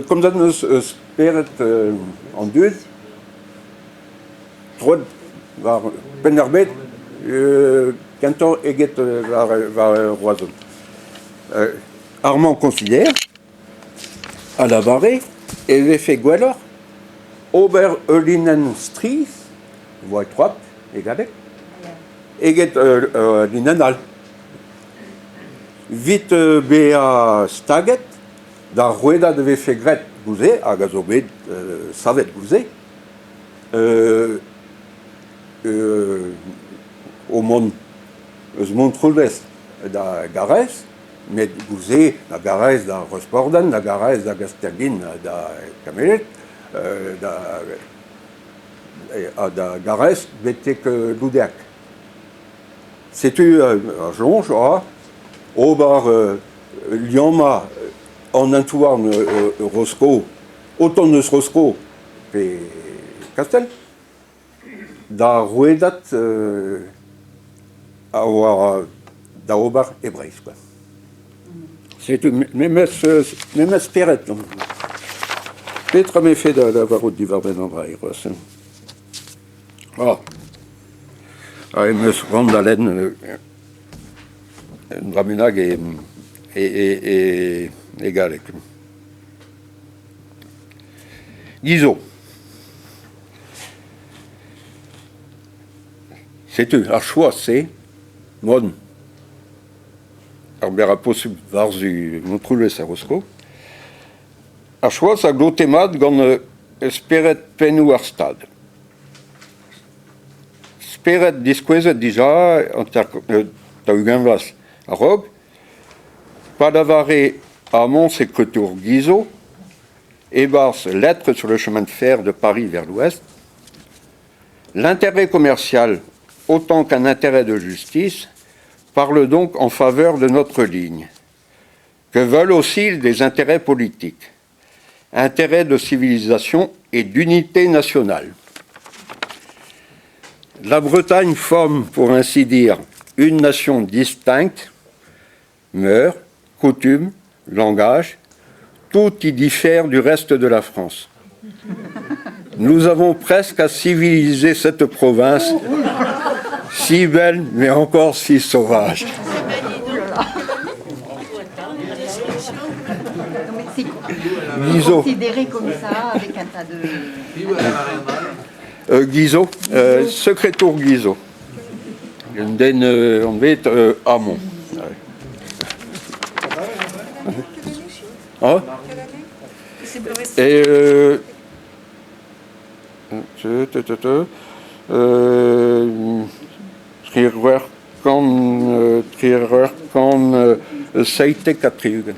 Komzet 'm eus eus spered an dud troet war Penn-ar-Bed kentoc'h eget war Roazhon. Armand Considère a lavare e vefe gwelloc'h ober ul linenn strizh, voie étroite e galleg, eget ul linenn all. Evit bezañ staget d'ar rouedad e vefe graet goude, hag a zo bet savet goude, o mont eus Montroulez da Garaez, met goude da Garaez da Rosporden, da Garaez da Gastellin, da Kameled, ha da Garaez betek Loudeag. Setu ar soñj a ober liammañ an hentoù-houarn Rosko, o tont eus Rosko pe Kastell, d'ar rouedad a oa da ober e Breizh kwa. Setu memes memes spered. Petra 'mefe da lavarout diwar-benn an dra c'hoazh? Ah, em eus c'hoant da lenn un dra bennak e galleg. Guizot. Setu ar choaz-se, mont ar berrañ posupl war-zu Montroulez ha Rosko. Ar choaz a glote mat gant spered pennoù ar Stad. Spered diskouezet dija 40 vloaz a-raok, pa lavare Hamon sekretour Guizot e-barzh Lettres sur le chemin de fer de Paris vers l'ouest, L'intérêt commercial autant qu'un intérêt de justice parle donc en faveur de notre ligne, que veulent aussi des intérêts politiques, intérêts de civilisation et d'unité nationale. La Bretagne forme, pour ainsi dire, une nation distincte, mœurs, coutumes, langage, tout y diffère du reste de la France. Nous avons presque à civiliser cette province, si belle mais encore si sauvage. Guizot. Considéré comme ça, avec un tas de... Euh, Guizot, euh, secrétaire Guizot. Un den euh, anvet euh, Hamon. Ah Et euh, euh, triwec'h kant triwec'h kant 77.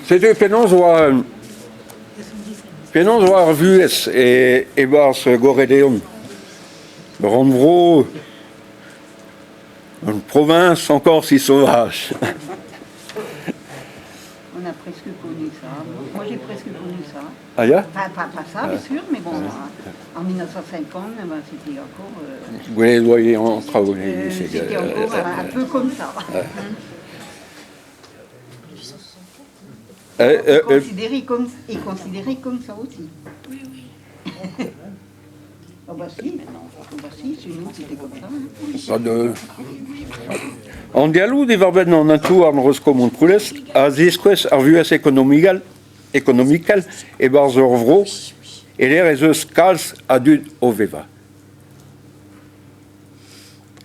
Setu penaos oa penaos oa ar vuhez e-barzh Gorre-Leon. Rannvro une province encore si sauvage. On a presque connu ça. Moi, j'ai presque connu ça. Ah ya? Enfin, pas, pas ça, bien sûr, mais bon, en 1950, ben, c'était encore... Euh, Oui, oui, on travaillait. Euh, c'était encore un peu comme ça. Considéré comme, et considéré comme ça aussi. Oui, oui. Ah bah si, ah bah si, sinon c'était comme ça. Hein. Pas de... An dialoù diwar-benn an hentoù-houarn Rosko-Montroulez a ziskouez ar vuhez ekonomikel ekonomikel e-barzh ur vro e-lec'h ez eus kalz a dud o vevañ.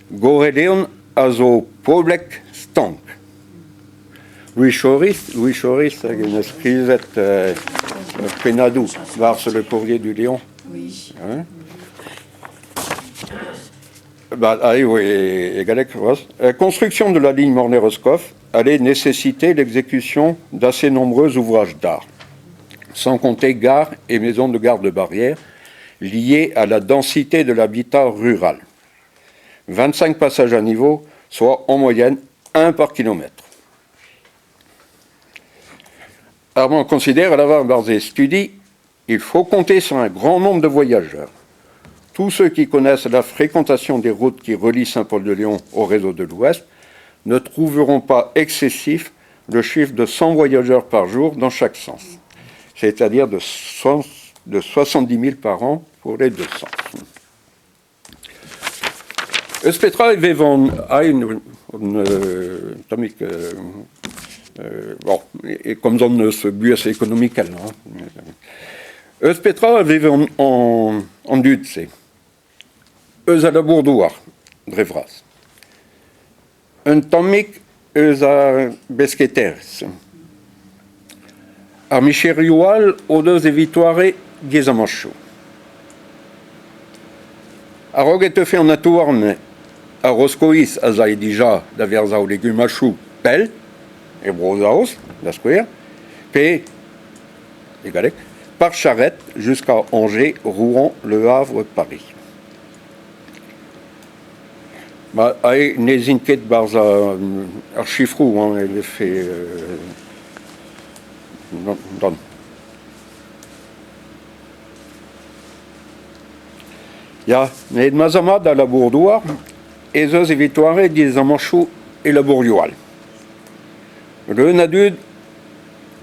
Gorre-Leon a zo poblek stank. Louis Choris, Louis Choris hag en deus skrivet pennadoù barzh Le Courrier du Léon. Hein? Bah, ah, oui, e galleg c'hoazh. Construction de la ligne Morlaix-Roscoff allait nécessiter l'exécution d'assez nombreux ouvrages d'art, sans compter gares et maisons de garde-barrières liées à la densité de l'habitat rural. 25 passages à niveau, soit en moyenne un par kilomètre. Armand considère l'avoir basé studi, il faut compter sur un grand nombre de voyageurs. Tous ceux qui connaissent la fréquentation des routes qui relient Saint-Paul-de-Léon au réseau de l'Ouest ne trouveront pas excessif le chiffre de 100 voyageurs par jour dans chaque sens, c'est-à-dire de, 100, de 70 000 par an pour les deux sens. Eus petra e vev an ein an tammig bon, e komzan eus buhez ekonomikel. Eus petra e vev an dud-se? Eus a labour-douar, dre vras. Un tammig eus ar besketaerezh. Ar micherioù all o deus evit doare diaezamantoù. A-raok e teufe an atoarn ar Roskoiz az ae dija da verzañ o legumachoù pell, e Bro-Saoz da skouer, pe, e galleg, par charrette jusqu'à Angers, Rouen, Le Havre, Paris. Ma ae n'ez int ket 'barzh ar sifroù hein, e vefe nann. Ya, met ma'z a mat da labour-douar ez eus evit doare diaezamantoù e labourioù all. Leun a dud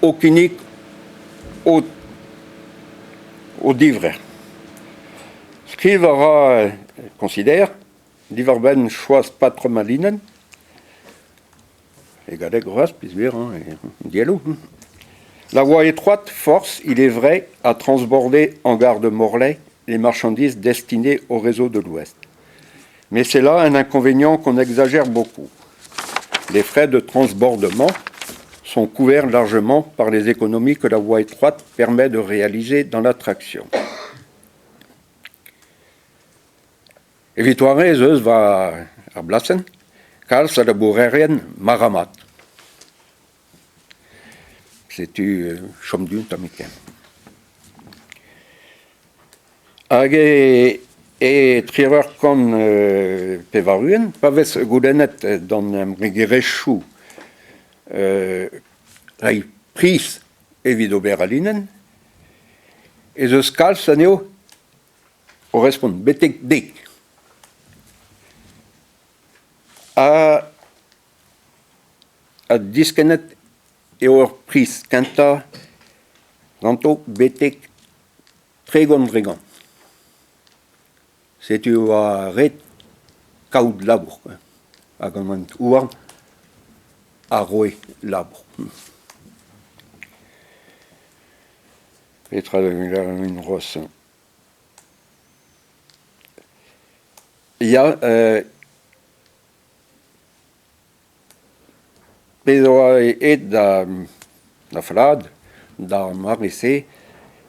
o kinnig o o divrec'h. Skriv a ra Considère diwar-benn choaz patrom al linenn. E galleg c'hoazh peogwir hein, dielloù. La voie étroite force, il est vrai, à transborder en gare de Morlaix les marchandises destinées au réseau de l'Ouest. Mais c'est là un inconvénient qu'on exagère beaucoup. Les frais de transbordement sont couverts largement par les économies que la voie étroite permet de réaliser dans la traction. Evit doare ez eus war ar blasenn kalz a labourerien maramat. Setu chom du un tammig ken. Hag e e 1880, pa vez goulennet d'an embregerezhioù reiñ priz evit ober al linenn, ez eus kalz anezho o respont betek dek. Ha ha diskennet eo ur priz kentañ ganto betek 30%. Setu e oa ret kaout labour kwa hag an hent-houarn a roe labour. Petra da c'hoazh? Ya, pezh a oa aet da Flad d'ar mare-se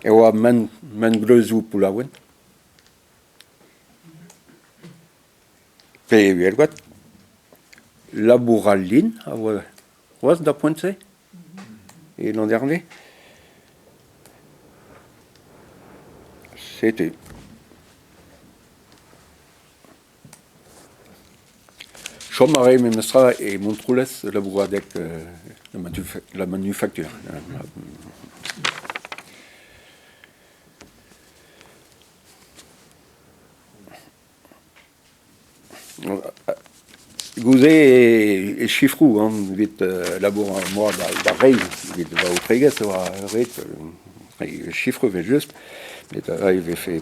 e oa mengleuzioù Poullaouen. Pe Uhelgoad. Labour al lin a oa c'hoazh d'ar poent-se e Landerne. Setu. Chom a rae memestra e Montroulez labouradeg la manufacture. Goude e sifroù hein, evit labour moa da reiñ evit va aotregezh e oa ret reiñ sifroù evel-just met e vefe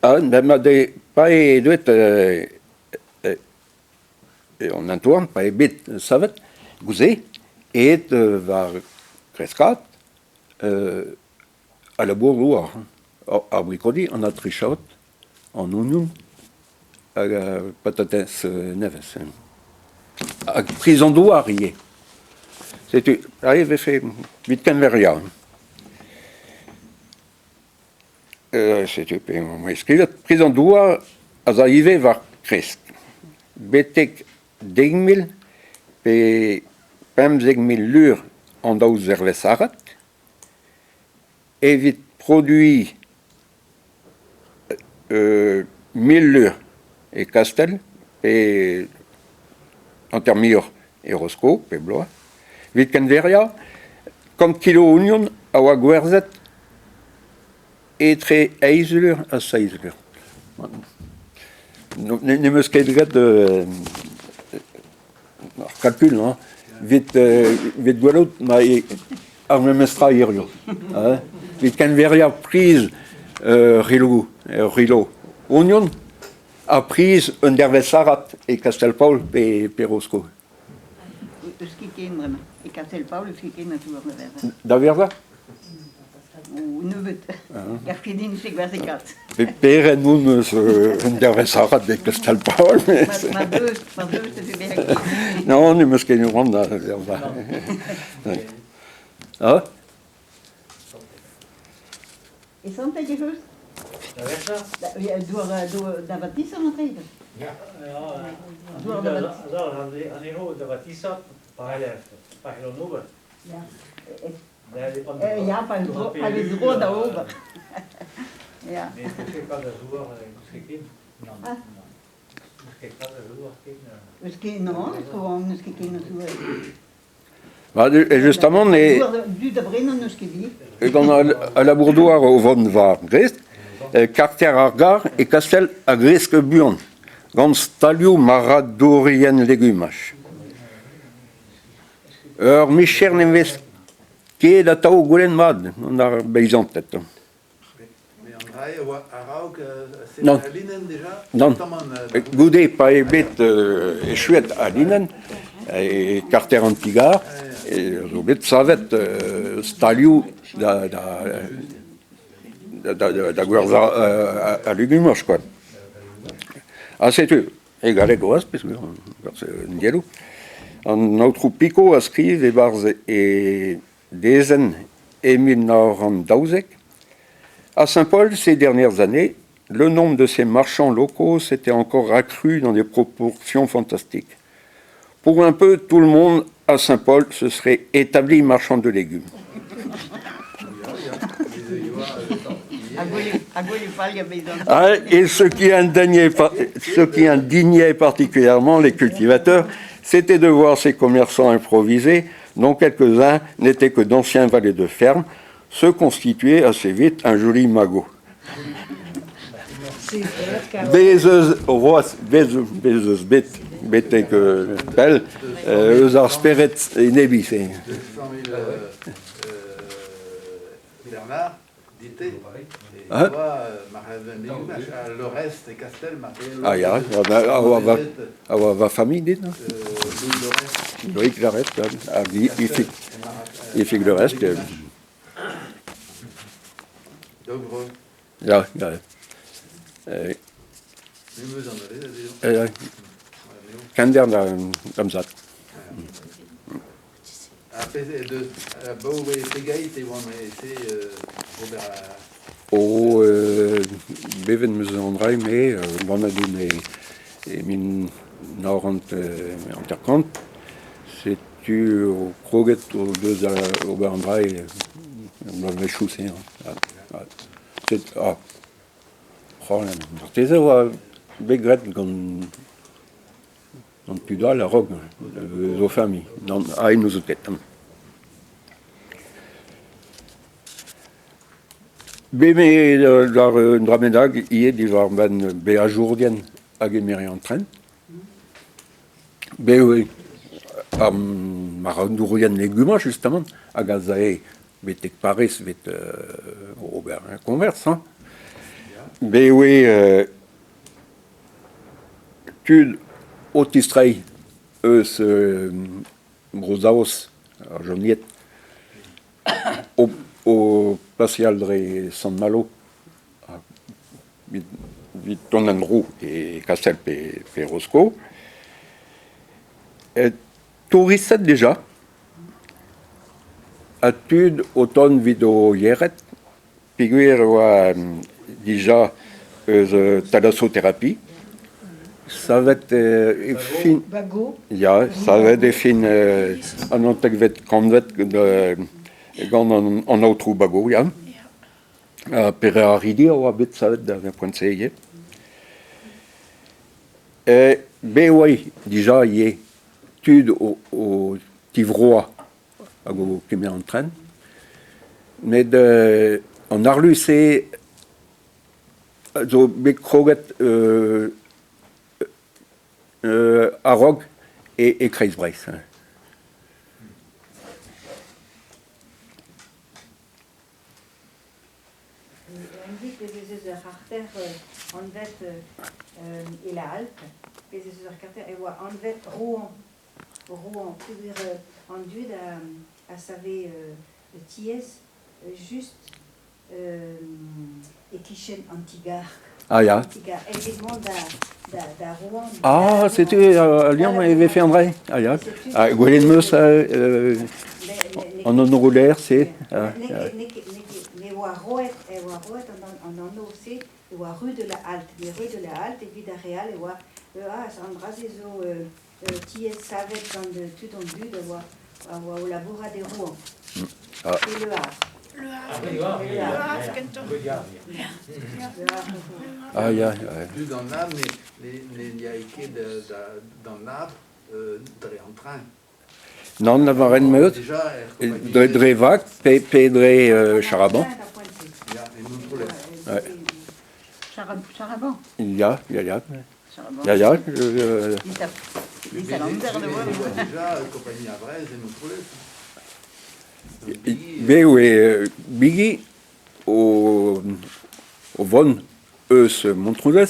Ah ma pa eo deuet an hent-houarn pa eo bet savet goude aet war kreskaat al labour-douar ar brikodi, an atrichaod, an ognon hag ar patatez nevez. Hag priz an douar ivez. Setu aze e vefe evit kenveriañ. Setu p'emañ skrivet priz an douar az a ivez war kresk. Betek 10 000 pe 15 000 lur an daou zervezh arat evit produiñ 1000 lur e Kastell pe hanter muioc'h e Rosko pep bloaz. Evit kenveriañ, kant kilo ognon a oa gwerzhet etre eizh lur ha seizh lur. N'em eus ket graet ar kalkul hein, evit evit gwelout ma eo ar memes tra hiziv. Hein. Evit keñveriañ priz ur c'hilo ur c'hilo ognon ha priz un dervezh arat e Kastell-Paol pe pe Rosko. Eus ket ken bremañ. E Kastell-Paol eus ket ken a zour da verzañ. Da verzañ? Oh, nebeut. Gav ket din se gwerzh e kalz. Pe peren on eus un dervezh arat e Kastell-Paol. Ma deus, ma deus, te bezañ ket. Non, n'em eus ket c'hoant da verzañ. Ah? E Santeg ec'h eus? Da verzañ? Da, douar, da vatisañ marteze? Ya, anezho da vatisañ pa c'heller, pa c'hellont ober. Ya, ya pa vez droad da ober. Ya. Ne ket kalz a zouar, n'eus ket ken. Nann, nann. N'eus ket kalz a zouar ken. Eus ket, non, n'eus ket ken a zouar. Ba, et justement, e, Dud da brenañ n'eus ket dit. gant al labour-douar o vont war Brest, karter ar gar e Kastell a gresk buan, gant stalioù marc'hadourien legumaj. Ur micher ne vez ket atav goulenn mat gant ar beizanted. Mais an dra-se a oa a-raok Non. sevel al linenn déjà? Non. Tamm Goude pa eo bet echuet al linenn e karter an ti-gar e zo bet savet stalioù da da da da gwerzhañ al legumaj quoi. Ha setu e galleg c'hoazh peogwir un dielloù. An aotrou Picot a skriv e-barzh e dezenn e 1912. À Saint-Paul, ces dernières années, le nombre de ces marchands locaux s'était encore accru dans des proportions fantastiques. Pour un peu, tout le monde à Saint-Paul se serait établi marchand de légumes. Ah, et ce qui indignait, ce qui indignait particulièrement les cultivateurs, c'était de voir ces commerçants improvisés, dont quelques-uns n'étaient que d'anciens valets de ferme, se constituer assez vite un joli magot. Bez eus c'hoazh, bez, bez eus bet betek pell eus ar spered enebiñ-se. 200 000 Bernard, dit-te, Hein? Le reste e Kastell Ah ya, a oa va, a oa va familh dit, non? Loïc Larrest, hag Ifig, Ifig Le Reste. Ya, ya. Kenderv da'm zad. Ar pezh deus abaoe pegeit e oan e-se ober O bevet 'm eus an dra-me ganet on e 1950. Setu kroget o deus da ober an dra er bloavezhioù-se. Ah, marteze e oa bet graet gant Gant tud all a-raok eus o familh. Nann, aet n'ouzout ket. Bet eo war un dra bennak ivez diwar-benn beajourien a gemere an tren. Bet eo ar marc'hadourien legumaj justement hag az ae betek Pariz evit ober koñvers hañ. Bet eo Tud o tistreiñ eus Bro-Saoz, ar Jonied, o paseal dre Sant-Malo evit dont en-dro e Kastell pe Rosko. Touristed dija ha tud o tont evit o yec'hed Peogwir e oa dija eus thalassotherapie, savet e fin... Ya, savet e fin an naontekvet kantved gant an aotrou Bagot, ya. Ha pere ar ridi a oa bet savet d'ar poent-se ivez. Bet e oa dija ivez tud o tivroañ hag o kemer an tren. Met an arlu-se zo bet kroget a-raok e Kreiz Breizh. Anvit ez eus ur c'harter anvet e La Halte, bez ez eus ur karter e oa anvet Rouen. Rouen, peogwir an dud a save tiez just e-kichen an ti-gar. Ah ya. An ti-gar. Evit mont da Rouen. Ah, setu al liamm e vefe an dra. Ah ya. Ah, gwelet 'm eus an anv-lec'h-se. Ah, ya. Ne oa roet, e oa roet an anv-se, e oa rue de la Halte. Mais rue de la Halte, evit ar re all, e oa ah, an dra-se zo tiez savet gant tud an dud a oa o labourat e Rouen. Ah. E Le Havre. Le Ah, Havre. Le Havre, Le Havre, kentoc'h. Le Havre, Ya. Le Havre, Rouen. Ah ya, ya. Tud an Havre ne yae ket d'an Havre dre an train. Nann, lavaren 'm eus. Déjà, er compagnie- Dre vag pe dre char-à-banc. Ya, e Montroulez. Ouais. Char-à-banc. Ya, ya, ya. Char-à-banc. Ya, ya. Il s'alembert de Mais voir. e oa déjà compagnie havraise e Montroulez. Donc, Bigi, Bet eo Bigi o vont eus Montroulez.